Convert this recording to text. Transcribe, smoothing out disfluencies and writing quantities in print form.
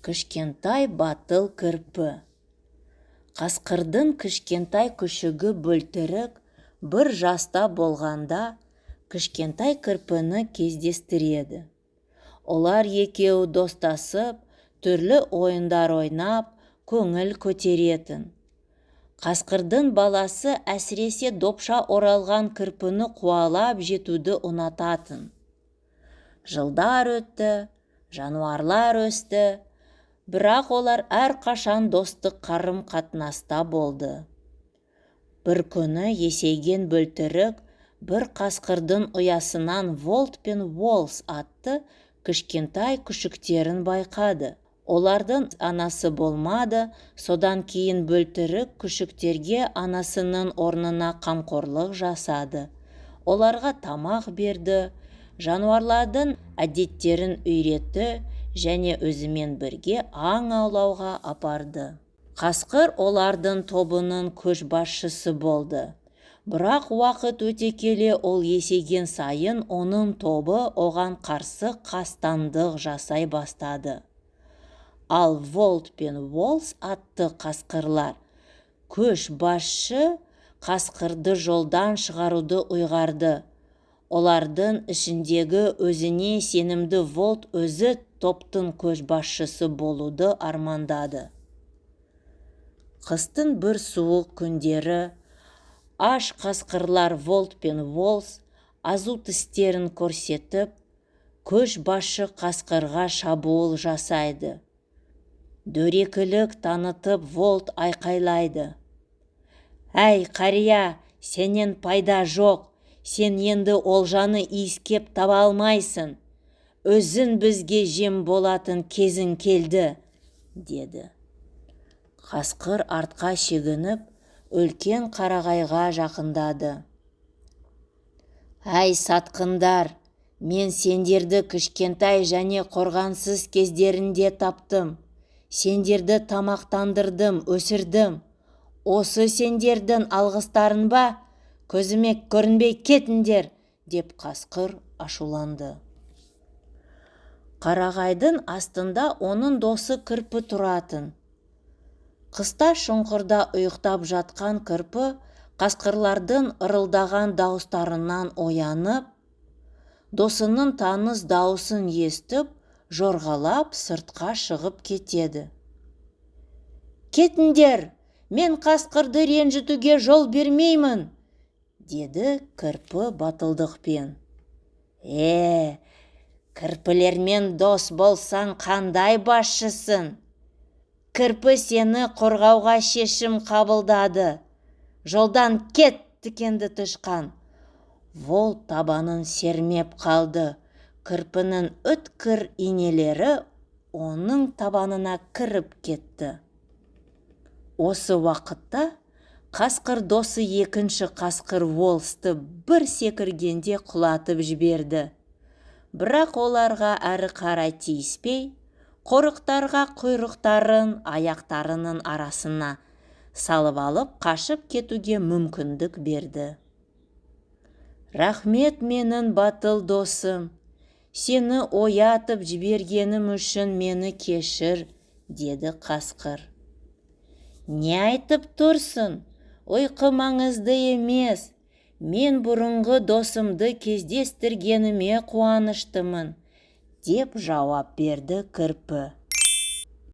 Кішкентай батыл кірпі. Қасқырдың кішкентай күшігі Бөлтірік 1 жаста болғанда кішкентай кірпіні кездестіреді. Олар екеуі достасып, түрлі ойындар ойнап, көңіл көтеретін. Қасқырдың баласы әсіресе допша оралған кірпіні қуалап жетуді ұнататын. Жылдар өтті, жануарлар өсті, бірақ олар әрқашан достық қарым-қатынаста болды. Бір күні есейген Бөлтірік бір қасқырдың ұясынан Волт пен Уолс атты кішкентай күшіктерін байқады. Олардың анасы болмады, содан кейін Бөлтірік күшіктерге анасының орнына қамқорлық жасады. Оларға тамақ берді, жануарлардың әдеттерін үйретті және өзімен бірге аң аулауға апарды. Қасқыр олардың тобының көшбасшысы болды. Бірақ уақыт өте келе, ол есейген сайын, оның тобы оған қарсы қастандық жасай бастады. Ал Волт пен Уолс атты қасқырлар көшбасшы қасқырды жолдан шығаруды ұйғарды. Олардың ішіндегі өзіне сенімді Волт өзі топтың көшбасшысы болуды армандады. Қыстың бір суық күндері аш қасқырлар Волт пен Уолс азу тістерін көрсетіп, көшбасшы қасқырға шабуыл жасайды. Дөрекілік танытып, Волт айқайлайды: «Әй, қария, сенен пайда жоқ, сен енді олжаны иіскеп таба алмайсың. Өзің бізге жем болатын кезің келді», – деді. Қасқыр артқа шегініп, үлкен қарағайға жақындады. «Әй, сатқындар, мен сендерді кішкентай және қорғансыз кездерінде таптым. Сендерді тамақтандырдым, өсірдім. Осы сендердің алғыстарың ба? Көзіме көрінбей кетіңдер!» – деп қасқыр ашуланды. Қарағайдың астында оның досы кірпі тұратын. Қыста шұңқырда ұйықтап жатқан кірпі қасқырлардың ырылдаған дауыстарынан оянып, досының таныс даусын естіп, жорғалап сыртқа шығып кетеді. «Кетіңдер, мен қасқырды ренжітуге жол бермеймін!» – деді кірпі батылдықпен. «Е, кірпілермен дос болсаң, қандай басшысың? Кірпі сені қорғауға шешім қабылдады. Жолдан кет, тікенді тышқан!» Волт табанын сермеп қалды. Кірпінің өткір инелері оның табанына кіріп кетті. Осы уақытта қасқыр досы екінші қасқыр Уолсты бір секіргенде құлатып жіберді. Бірақ оларға әрі қарай тиіспей, қорықтарға құйрықтарын аяқтарының арасына салып алып, қашып кетуге мүмкіндік берді. «Рахмет, менің батыл досым, сені оятып жібергенім үшін мені кешір», – деді қасқыр. «Не айтып тұрсың? Ұйқы маңызды емес. Мен бұрынғы досымды кездестіргеніме қуаныштымын», – деп жауап берді кірпі.